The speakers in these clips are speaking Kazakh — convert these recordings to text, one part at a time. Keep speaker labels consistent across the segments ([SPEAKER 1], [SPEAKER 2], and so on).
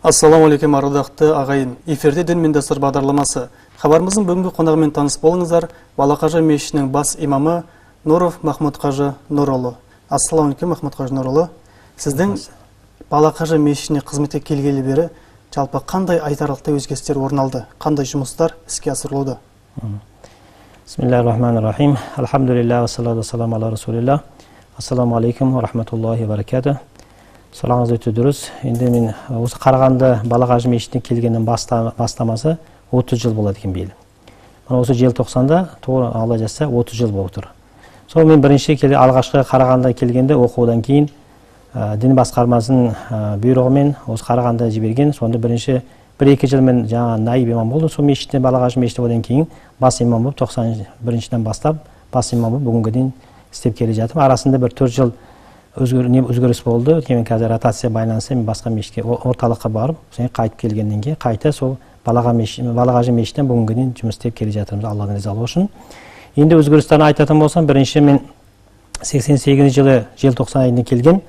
[SPEAKER 1] Ассалаумағалейкум, ардақты ағайын. Эфирде «Дін мен дәстүр» бағдарламасы. Хабарымыздың бүгінгі қонағымен таныс болыңыздар. Балақажы мешітінің бас имамы Нуров Махмуд қажы Нұрұлы. Ассалаумағалейкум, Махмуд қажы Нұрұлы. Сіздің Балақажы мешітіне қызметке келгелі бері жалпы қандай айтарлықтай өзгерістер орын алды? Қандай жұмыстар іске асырылуда?
[SPEAKER 2] Бисмиллахир-рахманир-рахим. Альхамдулиллах, вассалату вассаламу ала расулиллах. Ассаламу алейкум ва рахматуллахи ва баракатух. Сұрағыңыз өте дұрыс. Енді мен осы Қарағанды Балақажы мешітіне келгеннен бастамасы 30 жыл болады екен биыл. Мына осы желтоқсанда тура Алла жазса 30 жыл болып тұр. Сол мен бірінші алғашқы Қарағандыға келгенде оқудан кейін дін басқармасының бұйрығымен осы Қарағандыға жіберген. Сонда бірінші 1-2 жыл мен жаңа наиб имам болдым сол мешітте, Балақажы мешітте, одан кейін бас имам болып 91-шіден бастап бас имам болып бүгінге дейін істеп келе жатырмын. Арасында бір 4 жыл өзгеріс болды. Өйткені мен қазір ротация байланысты мен басқа мешітке, орталыққа барып, содан қайтып келгеннен кейін қайта сол Балақажы мешіттен бүгінге дейін жұмыс істеп келе жатырмыз, Алланың ризалығы үшін. Енді өзгерістерін айтатын болсам, бірінші мен 88 жылы желтоқсан айында келген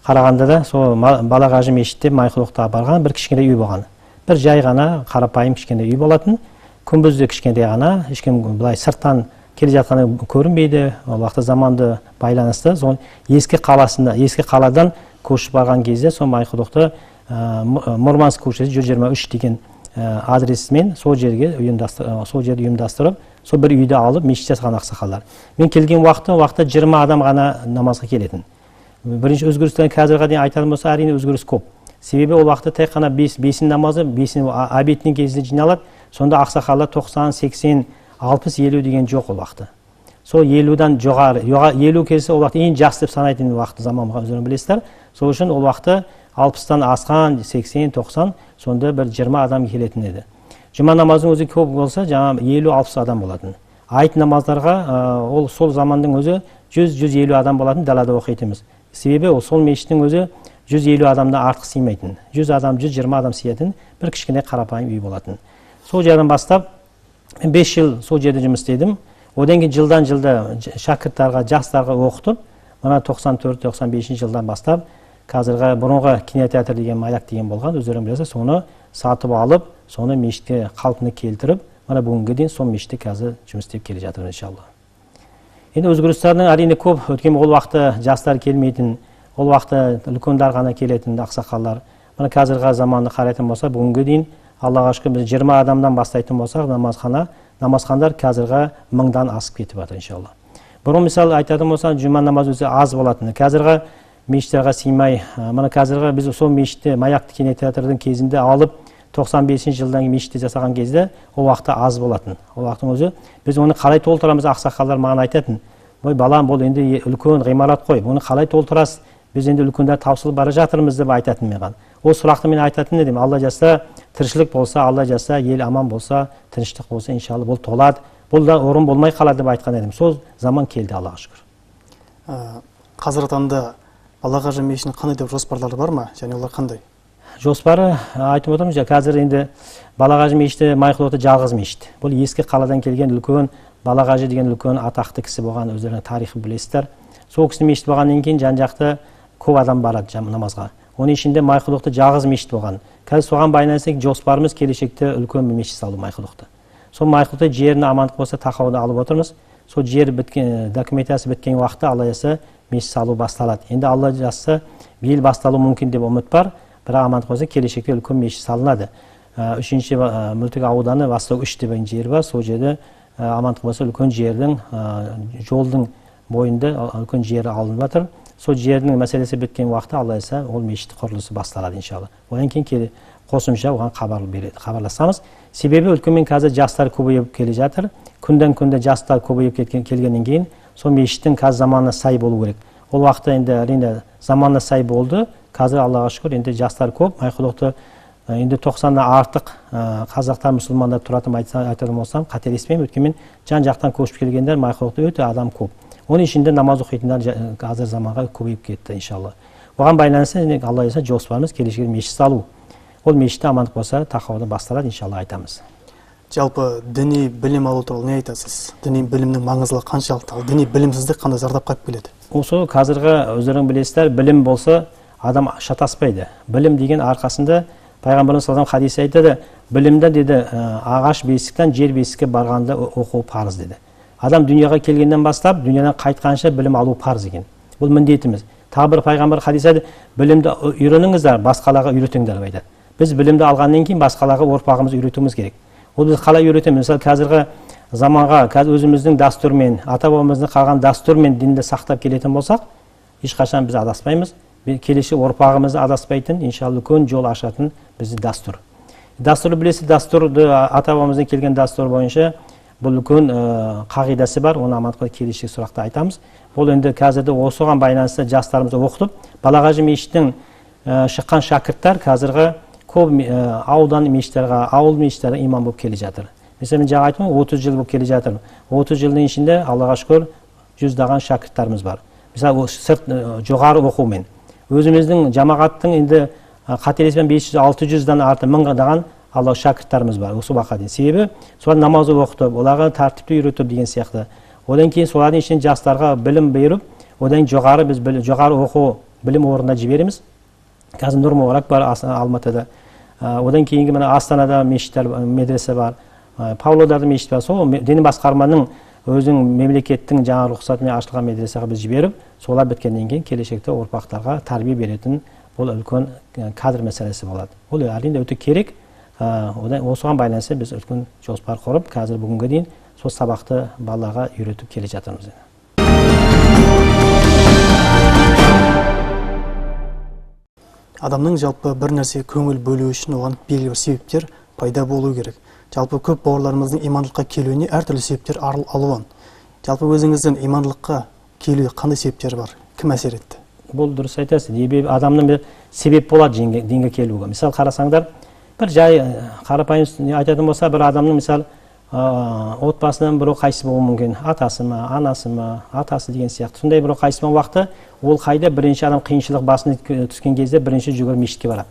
[SPEAKER 2] Қарағандыда сол Балақажы мешітте Майқұдықта барған бір кішкентай үй болған. Бір жай ғана қарапайым кішкентай үй болатын. Күмбезі де кішкентай ғана, ешкім былай сырттан келе жатқаны көрінбейді. Ол уақытта заманды байланысты. Сол ескі қаласында, ескі қаладан көшіп барған кезде сол Майқұдықты Мурманск көшесі 123 деген адресімен сол жерге сол жерді ұйымдастырып, сол бір үйді алып мешіт жасаған ақсақалдар. Мен келген уақытта 20 адам ғана намазға келетін. Бірінші өзгерістен қазірге дейін айтатын болса, әрине өзгеріс көп. Себебі ол уақытта тек қана бесін намазы, бесін обедтің кезінде жиналады. Сонда ақсақалдар 90, 80, 60, 50 деген жоқ ол уақытта. Сол 50-дан жоғары, 50 келсе ол уақытта ең жақсы деп санайтын уақыт заман, өздерің білесіздер. Сол үшін ол уақытта 60-тан асқан, 80, 90, сонда бір 20 адам келетін еді. Жұма намазының өзі көп болса, жаңа 50-60 адам болатын. Айт намаздарға, ол сол заманның өзі 100-150 адам болатын, далада оқитынбыз. Себебі ол сол мешіттің өзі 150 адамдан артық сыймайтын. 100 адам, 120 адам сыятын бір кішкене қарапайым үй болатын. Сол жерден бастап мен 5 жыл сол жерде жұмыс істедім. Одан кейін жылдан жылда шәкірттарға, жастарға оқытып, мына тоқсан төрт, тоқсан бесінші жылдан бастап қазіргі бұрынғы кинотеатр деген Маяк деген болған, өздерің білесіз, соны сатып алып, соны мешітке қалпына келтіріп, мына бүгінге дейін сол мешітте қазір жұмыс істеп келе жатырмыз иншалла. Енді өзгерістердің әрине көп, өйткені ол уақытта жастар келмейтін, ол уақытта үлкендер ғана келетін, ақсақалдар. Мына қазіргі заманды қарайтын болсақ, бүгінге дейін Аллаға шүкір біз 20 адамдан бастайтын болсақ, намазхандар қазіргі 1000-дан асып кетіп жатыр иншалла. Бұрын мысалы айтатын болсақ, жұма намазы өте аз болатын. Қазіргі мешіттерге сыймай, мына қазіргі біз сол мешітте Маяк кинотеатрдың кезінде алып, тоқсан бесінші жылдан кейін мешітте жасаған кезде ол уақытта аз болатын. Ол уақыттың өзі біз оны қалай толтырамыз, ақсақалдар маған айтатын. Ой балам, бұл енді үлкен ғимарат қой, бұны қалай толтырасыз? Біз енді үлкендер таусылып бара жатырмыз деп айтатын маған. Ол сұрақты мен айтатын едім. Алла жазса тіршілік болса, Алла жазса ел аман болса, тыныштық болса, иншалла бұл толады. Бұл да орын болмай қалады деп айтқан едім. Сол заман келді, Аллаға шүкір.
[SPEAKER 1] Қазіргі таңда Балақажы мешітінің қандай деп жоспарлары бар ма? Және олар қандай?
[SPEAKER 2] Жоспары айтып отырмыз, қазір енді Балақажы мешіті Майқұдықта жалғыз мешіт. Бұл ескі қаладан келген үлкен Балақажы деген үлкен атақты кісі болған, өздерінің тарихын білесіздер. Сол кісінің мешіті болғаннан кейін жан-жақты көп адам барады намазға. Оның ішінде Майқұдықта жалғыз мешіт болған. Қазір соған байланысты жоспарымыз келешекте үлкен бір мешіт салу Майқұдықта. Сол Майқұдықта жеріне амандық болса тақауды алып отырмыз. Сол жер біткен, документациясы біткен уақытта Алла жазса мешіт салу басталады. Енді Алла жазса биыл басталуы мүмкін деп үміт бар. Бірақ амандық болса келешекте үлкен мешіт салынады. Үшінші, Мөлтек ауданы Восток 3 деген жер бар. Сол жерде, амандық болса үлкен жердің, жолдың бойында үлкен жері алынып жатыр. Сол жердің мәселесі біткен уақытта Алла жазса ол мешіт құрылысы басталады иншалла. Одан кейін қосымша оған хабар береді, хабарласамыз. Себебі үлкен қазір жастар көбейіп келе жатыр. Күнден күнде жастар көбейіп келгеннен кейін сол мешіттің қазір заманына сай болу керек. Ол уақытта енді әрине заманына сай болды. Қазір Аллаға шүкір енді жастар көп. Майқұдықты енді 90-нан артық қазақтар, мұсылмандар тұратын айтатын болсам, қателеспеймін. Өйткені мен жан-жақтан көшіп келгендер Майқұдықта өте адам көп. Оның ішінде намаз оқитындар қазір заманға көбейіп кетті иншалла. Оған байланысты енді Алла жазса жоспарымыз келешекте мешіт салу. Ол мешітте амандық болса тақауды басталады иншалла айтамыз.
[SPEAKER 1] Жалпы діни білім алу туралы не айтасыз? Діни білімнің маңыздылығы қаншалықты? Ал діни білімсіздік қандай зардапқа алып келеді?
[SPEAKER 2] Осы қазіргі өздерің білесіздер, білім болса адам шатаспайды. Білім деген арқасында Пайғамбарымыз саллаллаху алейхи хадис айтады, білімді деді, ағаш бесіктен жер бесікке барғанда оқу парыз деді. Адам дүнияға келгеннен бастап, дүниядан қайтқанша білім алу парыз екен. Бұл міндетіміз. Тағы бір пайғамбар хадис айтады, білімді үйреніңіздер, басқаларға үйретіңдер деп айтады. Біз білімді алғаннан кейін басқаларға ұрпағымызды үйретуіміз керек. Ол біз қалай үйретеміз? Мысалы, қазіргі заманға, қазір өзіміздің дәстүрмен, ата-бабамыздың қалған дәстүрмен дінді сақтап келетін болсақ, ешқашан біз адаспаймыз. Келешек ұрпағымызды адаспайтын, иншалла үлкен жол ашатын біздің дәстүр. Дәстүрді білесіз, дәстүрді ата-бабамыздан келген дәстүр бойынша бұл үлкен қағидасы бар, оны амандықта келешек сұрақта айтамыз. Бұл енді қазірде осыған байланысты жастарымызды оқытып, Балағажы мешіттің шыққан шәкірттер қазіргі көп аудан мешіттерге, ауыл мешіттерге имам болып келе жатыр. Мысалы, мен жаңа айттым, 30 жыл болып келе жатырмын. 30 жылдың ішінде Аллаға шүкір жүздаған шәкірттеріміз бар. Мысалы, сырт жоғары оқумен. Өзіміздің жамағаттың енді қателеспесем 500-600-дан артық мыңдаған Алла шәкірттеріміз бар осы уақытқа дейін. Себебі солар намаз оқытып, оларға тәртіпті үйретіп деген сияқты. Одан кейін солардың ішінен жастарға білім беріп, одан кейін жоғары біз жоғары оқу білім орнына жібереміз. Қазір Нұр Мүбарак бар Алматыда. Одан кейінгі мына Астанада мешіттер, медресе бар, Павлодарда мешіт бар. Сол дін басқарманың өзінің мемлекеттің жаңа рұқсатымен ашылған медресеге біз жіберіп, солар біткеннен кейін келешекте ұрпақтарға тәрбие беретін бұл үлкен кадр мәселесі болады. Ол әрине өте керек. Одан осыған байланысты біз үлкен жоспар құрып, қазір бүгінге дейін сол сабақты балаларға үйретіп келе жатырмыз.
[SPEAKER 1] Адамның жалпы бір нәрсеге көңіл бөлу үшін оған белгілі бір себептер пайда болу керек. Жалпы көп бауырларымыздың имандылыққа келуіне әртүрлі себептер алуан. Жалпы өзіңіздің имандылыққа келуге қандай себептер бар? Кім әсер етті?
[SPEAKER 2] Бұл дұрыс айтасыз. Себебі адамның бір себеп болады дінге келуге. Мысалы қарасаңдар, бір жай қарапайым айтатын болса, бір адамның мысалы отбасынан біреу қайтыс болуы мүмкін, атасы ма, анасы ма, атасы деген сияқты. Сондай біреу қайтыс болған уақытта ол қайда бірінші адам қиыншылық басына түскен кезде бірінші жүгіріп мешітке барады.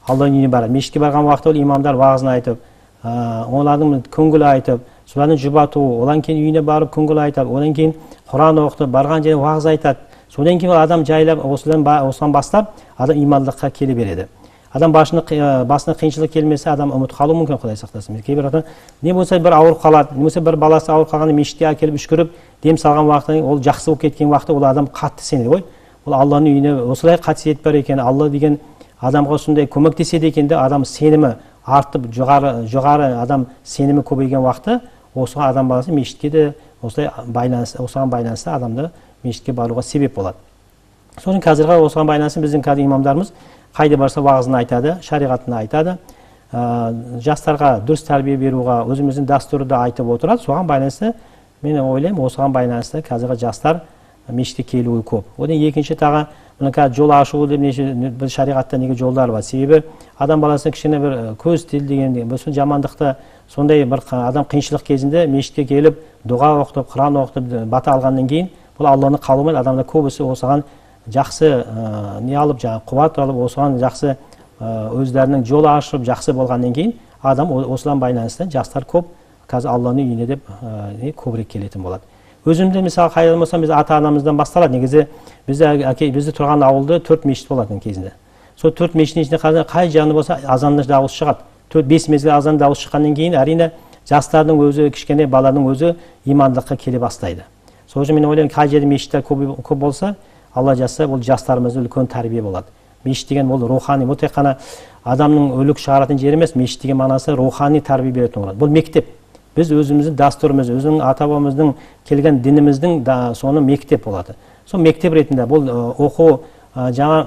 [SPEAKER 2] Алланың үйіне барады. Мешітке барған уақытта ол имамдар уағызын айтып, олардың көңіл айтып, солардың жұбатуы, одан кейін үйіне барып көңіл айтып, одан кейін Құран оқытып, барған жерде уағыз айтады. Содан кейін ол адам жайлап осыдан бастап адам имандылыққа келе береді. Адам басына қиыншылық келмесе, адам ұмытып қалуы мүмкін, Құдай сақтасын. Кейбір адам не болса бір ауырып қалады, не болса бір баласы ауырып қалғанда мешітке әкеліп үшкіріп, дем салған уақытта ол жақсы болып кеткен уақытта ол адам қатты сенеді ғой. Ол Алланың үйіне осылай қасиет бар екен, Алла деген адамға осындай көмектеседі екен де, адам сенімі артып, жоғары адам сенімі көбейген уақытта осыған адам баласы мешітке де осылай байланысты, осыған байланысты адамды мешітке баруға себеп болады. Сосын қазіргі осыған байланысты біздің қазір имамдарымыз қайда барса уағызын айтады, шариғатын айтады, жастарға дұрыс тәрбие беруға өзіміздің дәстүрді айтып отырады. Соған байланысты мен ойлаймын, осыған байланысты қазіргі жастар мешітке келуі көп. Одан екінші тағы мына қазір жол ашу деп неше бір шариғатта неге жолдар бар. Себебі адам баласына кішкене бір көз тіл деген бір жамандықты сондай бір адам қиыншылық кезінде мешітке келіп дұға оқытып, Құран оқытып бата алғаннан кейін бұл Алланың қалауымен адамдар көбісі осыған жақсы не алып, жаңа қуат алып, осыған жақсы өздерінің жолы ашып, жақсы болғаннан кейін адам осыдан байланысты жастар көп қазір Алланың үйіне деп көбірек келетін болады. Өзімде мысалы қайдан болсам, біз ата-анамыздан басталады. Негізі бізде тұрған ауылда 4 мешіт болатын кезінде. Сол 4 мешіттің ішінде қазір қай жаны болса азанның дауысы шығады. 4-5 мезгіл азан дауысы шыққаннан кейін әрине жастардың өзі, кішкене баланың өзі имандылыққа келе бастайды. Сол үшін мен ойлаймын, қай жерде мешіттер көп болса, Алла жазса, бұл жастарымызда үлкен тәрбие болады. Мешіт деген ол рухани, бұл тек қана адамның өлік шығаратын жері емес, мешіт деген мағынасы рухани тәрбие беретін орын. Бұл мектеп. Біз өзіміздің дәстүріміз, өзінің ата-бабамыздың келген дініміздің да соны мектеп болады. Сол мектеп ретінде бұл оқу, жаңа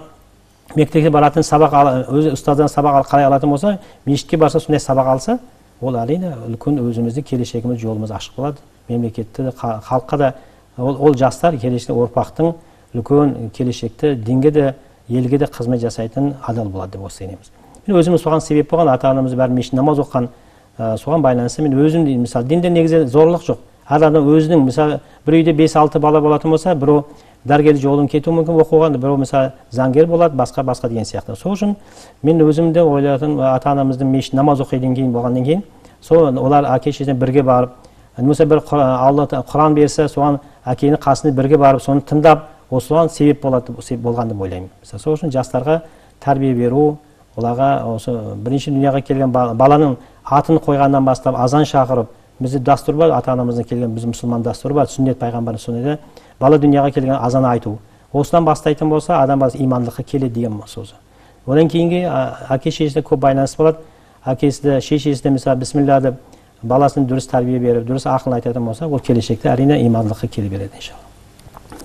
[SPEAKER 2] мектепке баратын сабақ, өзі ұстаздан сабақ қалай алатын болса, мешітке барса сондай сабақ алса, ол әрине үлкен өзіміздің келешегіміз, жолымыз ашық болады. Мемлекетті де, халыққа да ол жастар келешекте ұрпақтың үлкен келешекті дінге де, елге де қызмет жасайтын адал болады деп сенеміз. Мен өзім соған себеп болған, ата-анамыз бәрі мешіт намаз оқыған, соған байланысты мен өзім де, мысалы, дінде негізі зорлық жоқ. Әр адам өзінің, мысалы, бір үйде 5-6 бала болатын болса, біреу дәрігер жолын кетуі мүмкін оқуға, біреу мысалы заңгер болады, басқа деген сияқты. Сол үшін мен өзім де ойлайтын, ата-анамыздың мешіт намаз оқидан кейін болғаннан кейін, сол олар әке шешесімен бірге барып, немесе бір Алла Құран берсе, соған әкенің қасына бірге барып, соны тыңдап, осыған себеп болады, себеп болған деп ойлаймын. Мысалы, сол үшін жастарға тәрбие беру, Оларға осы бірінші дүнияға келген баланың атын қойғаннан бастап азан шақырып, бізде дәстүр бар, ата-анамыздан келген біз мұсылман дәстүрі бар, сүннет пайғамбардың сүннеті, бала дүнияға келген азан айту. Осыдан бастайтын болса, адам баласы имандылыққа келеді деген сөзі. Одан кейінгі әке шешесіне көп байланыс болады. Әкесі де, шешесі де мысалы бисмилля деп баласын дұрыс тәрбие беріп, дұрыс ақыл айтатын болса, ол келешекте әрине имандылыққа келе береді иншалла.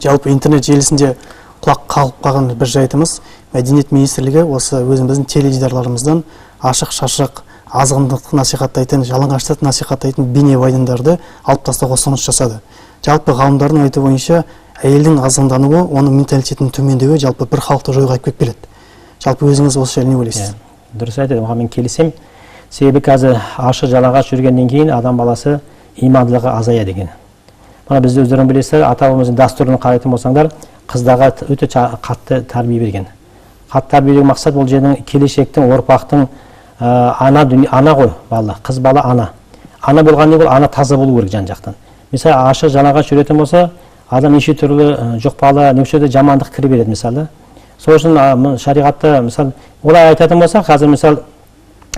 [SPEAKER 1] Жалпы интернет желісінде құлақ қағып қалған бір жайтымыз, Мәдениет министрлігі осы өзіміздің теледидарларымыздан ашық шашық, азғындықты насихаттайтын, жалаңаштықты насихаттайтын бейнебаяндарды алып тастауға ұсыныс жасады. Жалпы ғалымдардың айтуы бойынша әйелдің азғындануы, оның менталитетінің төмендеуі жалпы бір халықты жоюға алып келіп келеді. Жалпы өзіңіз осы жайлы не ойлайсыз?
[SPEAKER 2] Дұрыс айтады, оған мен келісемін. Себебі қазір ашық жалаңаш жүргеннен кейін адам баласы имандылығы азаяды екен. Мына бізде өздерің білесіздер, ата-бабамыздың дәстүрін қарайтын болсаңдар, қыздарға өте қатты тәрбие берген. Қатты тәрбие беру мақсат ол жердің келешектің, ұрпақтың, ана дүние, ана ғой бала, қыз бала ана. Ана болғаннан кейін ол ана таза болу керек жан жақтан. Мысалы ашық жалаңаш жүретін болса, адам неше түрлі жұқпалы, неше түрлі жамандық кіре береді мысалы. Сол үшін шариғатта мысалы олай айтатын болсақ, қазір мысалы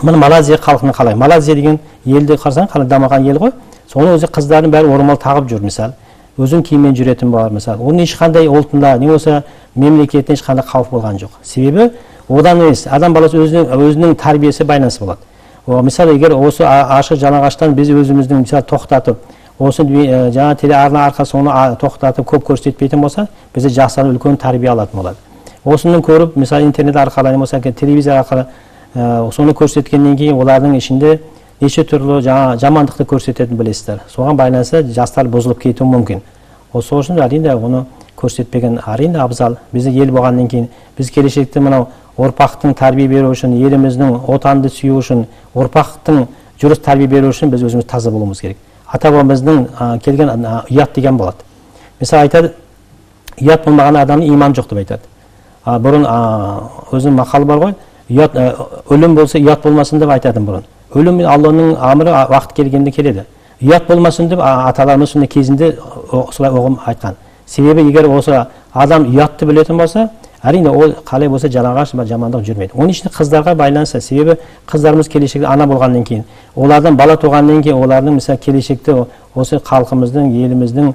[SPEAKER 2] мына Малайзия халқының қалай? Малайзия деген елді қарасаң, қалай дамыған ел ғой. Соның өзі қыздардың бәрі орамал тағып жүр мысалы. Өзін киіммен жүретін бар мысалы. Оның ешқандай ұлтында, не болса мемлекетте ешқандай қауіп болған жоқ. Себебі одан емес, адам баласы өзінің тәрбиесі байланысты болады. Мысалы егер осы ашық жалаңаштан біз өзіміздің мысалы тоқтатып, осы жаңа телеарна арқылы соны тоқтатып көп көрсетпейтін болса, бізде жастар үлкен тәрбие алатын болады. Осыны көріп, мысалы интернет арқылы, не болса телевизор арқылы, соны көрсеткеннен кейін олардың ішінде неше түрлі жаңа жамандықты көрсететінін білесіздер. Соған байланысты жастар бұзылып кетуі мүмкін. Сол үшін әрине оны көрсетпеген әрине абзал. Бізді ел болғаннан кейін біз келешекте мынау ұрпақтың тәрбие беру үшін, еліміздің отанды сүю үшін, ұрпақтың дұрыс тәрбие беру үшін біз өзіміз таза болуымыз керек. Ата-бабамыздың келген ұят деген болады. Мысалы айтады, ұят болмаған адамның иманы жоқ деп айтады. Бұрын өзінің мақалы бар ғой, ұят, өлім болса ұят болмасын деп айтатын бұрын. Өлім мен Алланың амры уақыт келгенде келеді. Ұят болмасын деп аталарымыз сондай кезінде солай ұғым айтқан. Себебі егер осы адам ұятты білетін болса, әрине ол қалай болса жалаңаш жамандық жүрмейді. Оның ішінде қыздарға байланысты. Себебі қыздарымыз келешекте ана болғаннан кейін, олардан бала туғаннан кейін, олардың мысалы келешекте осы халқымыздың, еліміздің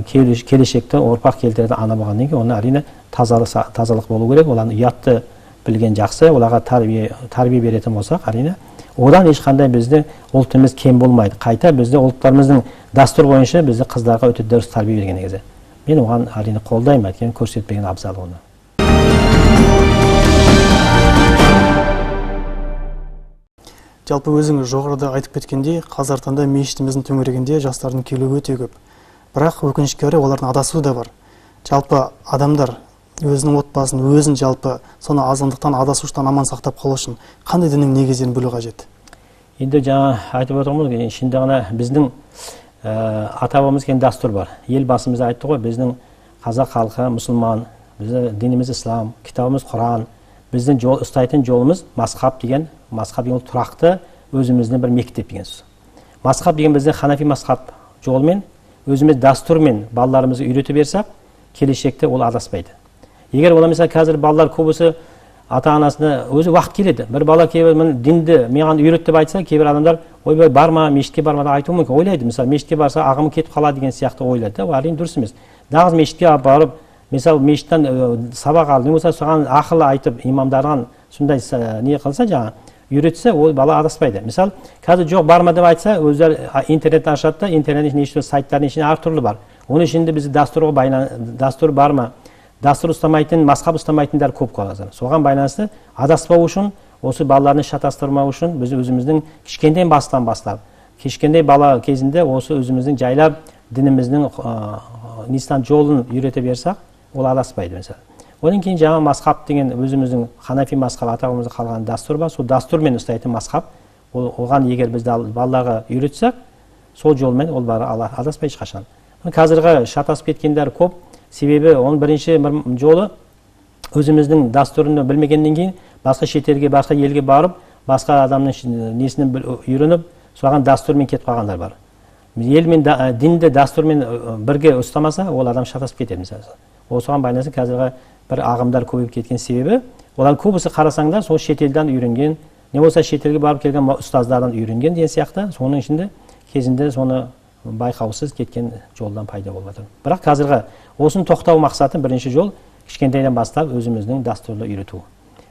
[SPEAKER 2] келешекте ұрпақ келтіретін ана болғаннан кейін, оны әрине тазалық болу керек. Олардың ұятты білген жақсы, оларға тәрбие беретін болсақ, әрине одан ешқандай бізде ұлтымыз кем болмайды. Қайта бізде ұлттарымыздың дәстүр бойынша бізде қыздарға өте дұрыс тәрбие берген негізі. Мен оған әрине қолдаймын, өйткені көрсетпеген абзал оны.
[SPEAKER 1] Жалпы өзіңіз жоғарыда айтып кеткендей, қазіргі таңда мешітіміздің төңірегінде жастардың келуі өте көп. Бірақ өкінішке орай олардың адасуы да бар. Жалпы адамдар өзінің отбасын, өзін жалпы соны азғындықтан, адасушылықтан аман сақтап қалу үшін қандай діннің негіздерін білу қажет?
[SPEAKER 2] Енді жаңа айтып отырмын ғой, ішінде ғана біздің ата-бабамыз келген дәстүр бар. Елбасымыз айтты ғой, біздің қазақ халқы мұсылман, біздің дініміз ислам, кітабымыз Құран, біздің жол, ұстайтын жолымыз мазхаб деген, мазхаб деген ол тұрақты өзіміздің бір мектеп деген сөз. Мазхаб деген біздің ханафи мазхаб жолымен өзіміз дәстүрмен балаларымызды үйрете берсек, келешекте ол адаспайды. Егер олар мысалы қазір балалар көбісі ата-анасына өзі уақыт келеді. Бір бала кейбір міне дінді маған үйрет деп айтса, кейбір адамдар ойбай барма, мешітке барма деп айтуы мүмкін, ойлайды. Мысалы мешітке барса ағым кетіп қалады деген сияқты ойлайды да, ол әрине дұрыс емес. Нағыз мешітке барып, мысалы мешіттен сабақ алып, не болса соған ақыл айтып, имамдардан сондай не қылса, жаңа үйретсе, ол бала адаспайды. Мысалы қазір жоқ барма деп айтса, өздері интернетті ашады да, интернеттің неше түрлі сайттардың ішінде әртүрлі бар. Оның ішінде бізде дәстүрге дәстүр бар ма? Дәстүр ұстамайтын, мазхаб ұстамайтындар көп қазір. Соған байланысты адаспау үшін, осы балаларды шатастырмау үшін біз өзіміздің кішкентай бастан бастап, кішкентай бала кезінде осы өзіміздің жайлап дініміздің нистан жолын үйрете берсек, ол адаспайды мысалы. Одан кейін жаңа мазхаб деген өзіміздің ханафи мазхаб ата-бабамыздан қалған дәстүр бар. Сол дәстүрмен ұстайтын мазхаб, оған егер біз балаларға үйретсек, сол жолмен ол бала адаспайды ешқашан. Қазіргі шатасып кеткендер көп. Себебі оның бірінші бір жолы өзіміздің дәстүрін білмегеннен кейін басқа шетелге, басқа елге барып, басқа адамның несін үйреніп, соған дәстүрмен кетіп қалғандар бар. Ел мен дінді дәстүрмен бірге ұстамаса, ол адам шатасып кетеді мысалы. Осыған байланысты қазіргі бір ағымдар көбейіп кеткен себебі Олардың көбісі қарасаңдар сол шетелден үйренген, не болса шетелге барып келген ұстаздардан үйренген деген сияқты. Соның ішінде кезінде соны байқаусыз кеткен жолдан пайда болып жатыр. Бірақ қазіргі осыны тоқтау мақсаты бірінші жол кішкентайдан бастап өзіміздің дәстүрді үйрету.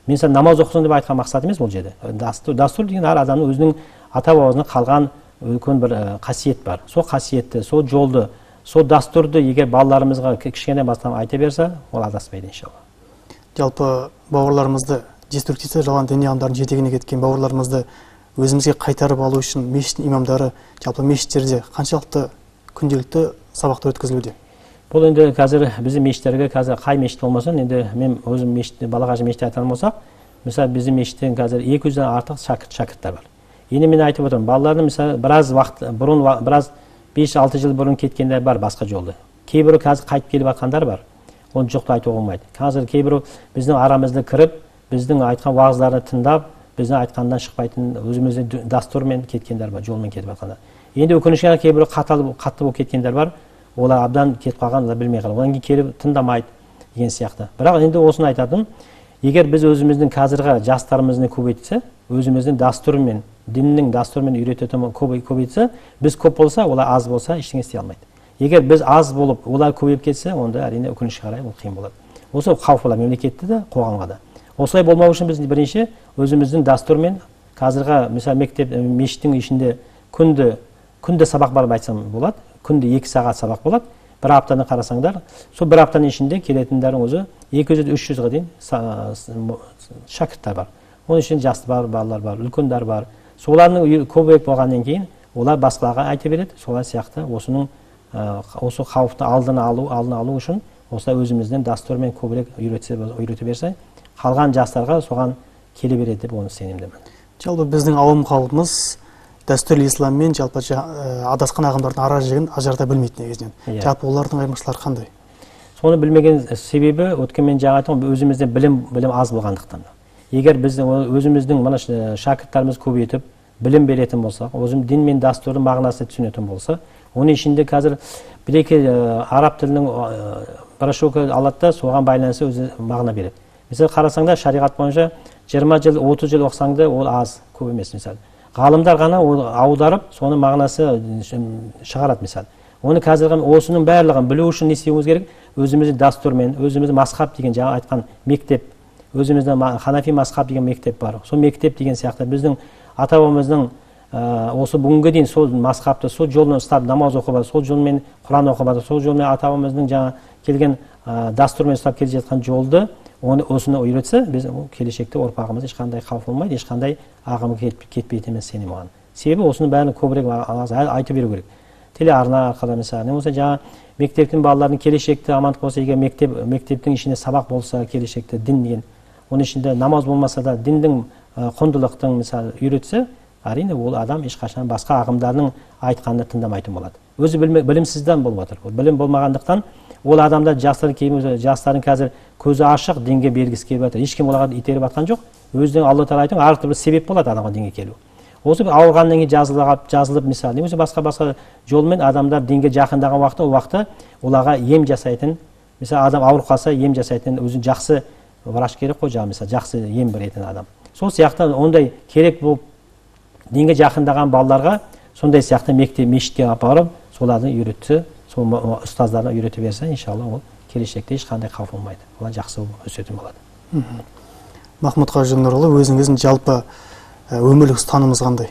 [SPEAKER 2] Мен сен намаз оқысын деп айтқан мақсат емес бұл жерде. Дәстүр деген әр адамның өзінің ата-бабасынан қалған үлкен бір қасиет бар. Сол қасиетті, сол жолды, сол дәстүрді егер балаларымызға кішкене бастап айта берсе, ол адаспайды иншалла.
[SPEAKER 1] Жалпы бауырларымызды деструктивті жалған діни ағымдардың жетегіне кеткен бауырларымызды өзімізге қайтарып алу үшін мешіт имамдары жалпы мешіттерде қаншалықты күнделікті сабақтар өткізілуде?
[SPEAKER 2] Бұл енді қазір біздің мешіттерге қазір қай мешіт болмасын, енді мен өзім мешіт, Балақажы мешітті айтатын болсақ, мысалы біздің мешіттен қазір 200-ден артық шәкірттер бар. Енді мен айтып отырмын, балалардың мысалы біраз уақыт бұрын, біраз 5-6 жыл бұрын кеткендер бар басқа жолды. Кейбірі қазір қайтып келіп жатқандар бар. Оны жоқ деп айтуға болмайды. Қазір кейбірі біздің арамызда кіріп, біздің айтқан уағыздарды тыңдап, біздің айтқандан шықпайтын өзіміздің дәстүрмен кеткендер бар, жолмен кетіп жатқандар. Енді өкінішке қарай кейбірі қатты болып кеткендер бар. Олар абдан кетіп қалған, олар білмей қалған. Одан кейін келіп тыңдамайды деген сияқты. Бірақ енді осыны айтатыным, егер біз өзіміздің қазіргі жастарымызды көбейтсе, өзіміздің дәстүрмен, діннің дәстүрмен үйрететін көбейтсе, біз көп болса, олар аз болса, ештеңе істей алмайды. Егер біз аз болып, олар көбейіп кетсе, онда әрине өкінішке қарай ол қиын болады. Осы қауіп болады мемлекетте де, қоғамға да. Осылай болмау үшін біз бірінші өзіміздің дәстүрмен қазіргі мысалы мектеп, мешіттің ішінде күнде сабақ барып айтсам болады. Күнде 2 сағат сабақ болады. Бір аптаны қарасаңдар, сол бір аптаның ішінде келетіндердің өзі 200-300-ға дейін шәкірттер бар. Оның ішінде жас бар, балалар бар, үлкендер бар. Солардың көбейіп болғаннан кейін олар басқаларға айта береді. Солар сияқты осы қауіпті алдын алу үшін осылай өзіміздің дәстүрмен көбірек үйрете берсе, қалған жастарға соған келе береді деп оны сенімдімін.
[SPEAKER 1] Жалпы біздің ауым халқымыз дәстүрлі исламмен жалпы адасқан ағымдардың ара жігін ажырата білмейді негізінен. Жалпы олардың айырмашылықтары қандай?
[SPEAKER 2] Соны білмеген себебі, өткен мен жаңа айттым, өзімізде білім аз болғандықтан. Егер біздің өзіміздің мына шәкірттеріміз көбейтіп, білім беретін болсақ, өзім дін мен дәстүрдің мағынасын түсінетін болса, оның ішінде қазір бір-екі араб тілінің порошок алады да, соған байланысты өзі мағына береді. Мысалы қарасаңда шариғат бойынша 20 жыл, 30 жыл оқысаң да ол аз, көп емес мысалы. Ғалымдар ғана аударып, соның мағынасы шығарады мысалы. Оны қазіргі осының барлығын білу үшін не істеуіміз керек? Өзіміздің дәстүрмен, өзіміздің мазхаб деген жаңа айтқан мектеп, өзіміздің ханафи мазхаб деген мектеп бар. Сол мектеп деген сияқты біздің ата-бабамыздың осы бүгінге дейін сол мазхабты, сол жолмен ұстап намаз оқып жатыр, сол жолмен Құран оқып жатыр, сол жолмен ата-бабамыздың жаңа келген дәстүрмен ұстап келе жатқан жолды, оны осыны үйретсе, біз келешекте ұрпағымыз ешқандай қауіп болмайды, ешқандай ағымы кетпейді емес сенемін оған. Себебі осының бәрін көбірек айтып беру керек. Телеарна арқылы мысалы, не болса жаңа мектептің балаларының келешекте амандық болса, егер мектептің ішінде сабақ болса, келешекте дін деген, оның ішінде намаз болмаса да діндің құндылықтың мысалы үйретсе, әрине ол адам ешқашан басқа ағымдардың айтқанын тыңдамайтын болады. Өзі білімсізден болып жатыр. Білім болмағандықтан ол адамдар жастардың қазір көзі ашық дінге бергісі келіп жатыр. Ешкім оларға итеріп жатқан жоқ. Өзінің Алла тағала айтқан әртүрлі себеп болады адамға дінге келу. Осы бір ауырғаннан кейін жазылып мысалы, немесе басқа-басқа жолмен адамдар дінге жақындаған уақытта, ол уақытта оларға ем жасайтын, мысалы адам ауырып қалса ем жасайтын өзі жақсы врач керек қой, жаңа мысалы жақсы ем беретін адам. Сол сияқты ондай керек болып дінге жақындаған балаларға сондай сияқты мектеп, мешітке апарып, соларды үйретсе, сол ұстаздарына үйрете берсе, иншалла ол келешекте ешқандай қауіп болмайды. Олар жақсы болып өсетін болады.
[SPEAKER 1] Махмұд қажы Нұрұлы, өзіңіздің жалпы өмірлік ұстанымыңыз қандай?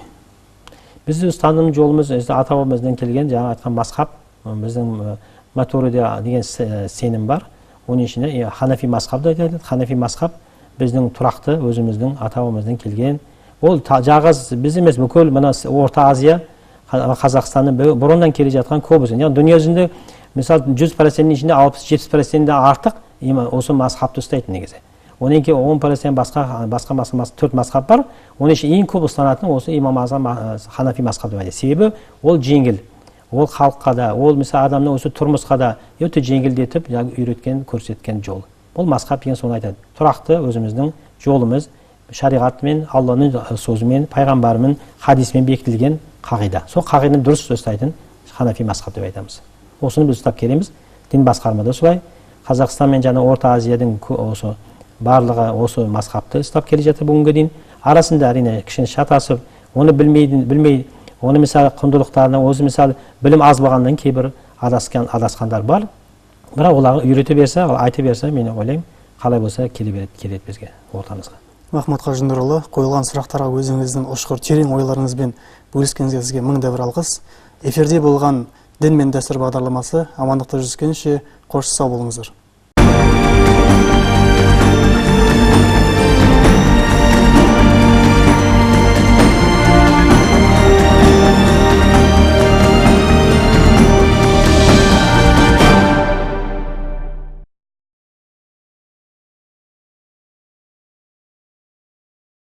[SPEAKER 2] Біздің ұстаным жолымыз ата-бабамыздан келген жаңа айтқан мазхаб, біздің Матуридия деген сенім бар. Оның ішінде ханафи мазхаб да айтады. Ханафи мазхаб біздің тұрақты өзіміздің ата-бабамыздан келген. Ол жалғыз біз емес, бүкіл мына Орта Азия, Қазақстанның бұрыннан келе жатқан көбісі. Яғни дүние жүзінде мысалы 100%-нің ішінде 60-70%-ден артық осы мазхабты ұстайтын негізі. Одан кейін 10% басқа төрт мазхаб бар. Оның ішінде ең көп ұстанатын осы Имам Азам ханафи мазхаб деп айтады. Себебі ол жеңіл. Ол халыққа да, ол мысалы адамның осы тұрмысқа да өте жеңілдетіп, үйреткен, көрсеткен жол. Бұл мазхаб деген соны айтады. Тұрақты өзіміздің жолымыз, шариғатымен, Алланың сөзімен, пайғамбарымен, хадисімен бекітілген қағида. Сол қағиданы дұрыс ұстайтын ханафи мазхаб деп айтамыз. Осыны біз ұстап келеміз. Дін басқармада солай. Қазақстан мен және Орта Азияның осы Барлығы осы мазхабты ұстап келе жатыр бүгінге дейін. Арасында әрине кішкене шатасып, оны білмей, оны мысалы құндылықтарына, өзі мысалы білім аз болғаннан кейбір адасқандар бар. Бірақ оларға үйрете берсе, айта берсе, мен ойлаймын, қалай болса келе береді, келеді бізге, ортамызға.
[SPEAKER 1] Махмұд қажы Нұрұлы, қойылған сұрақтарға өзіңіздің ұшқыр терең ойларыңызбен бөліскеніңізге сізге мың да бір алғыс. Эфирде болған Дін мен дәстүр бағдарламасы. Амандықта жүздескенше, қош сау болыңыздар.